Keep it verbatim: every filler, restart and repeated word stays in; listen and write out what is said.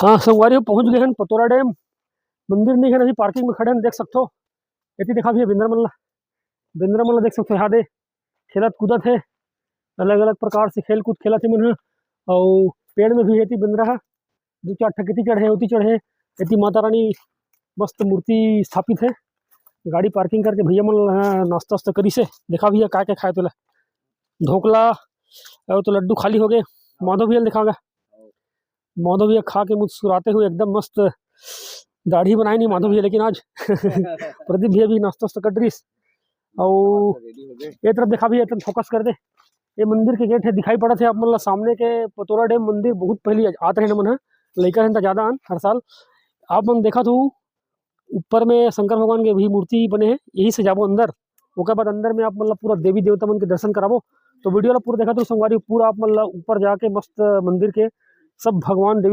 हाँ संगवारी हो, पहुँच गए हन पतोरा डैम। मंदिर नहीं है, अभी पार्किंग में खड़े हन, देख सकथो। एती देखा भैया बेंदरा मन ला, बेंदरा मन ला देख सकथो, यहाँ दे खेलत कूदत हे, अलग-अलग प्रकार से खेल कूद खेलत हे मन ह। अउ पेड़ में भी एती बेंदरा ह, दू चार ठक एती चढ़े, ओती चढ़े, एती माता रानी मस्त मूर्ति स्थापित हे। गाड़ी पार्किंग करके भैया मन ह नाश्ता वास्ता करिस हे। देखा भैया का का खाए तेला, ढोकला अउ तो लड्डू खाली हो गए। माधव भैया ल देखा गा, माधव भैया खा के मुस्कुराते हुए एकदम मस्त दाढ़ी बनाए नहीं माधव भैया, लेकिन आज प्रदीप भैया भी नाश्ता वास्ता कर रिस। अउ ये तरफ देखा भैया, एकदम फोकस कर दे। ये मंदिर के गेट है, दिखाई पड़त है आप मन ला सामने के पतोरा डैम मंदिर। बहुत पहली आत रहे मन ह, लइका रहन त ज्यादा आन हर साल। आप मन देखत हो ऊपर में शंकर भगवान के भी मूर्ति बने हे, यही से जाबो अंदर। ओकर बाद अंदर में आप मन ला पूरा देवी देवता मन के दर्शन कराबो। तो वीडियो ला पूरा देखत रहो संगवारी, पूरा आप मन ला ऊपर जाके मस्त मंदिर के सब भगवान देवी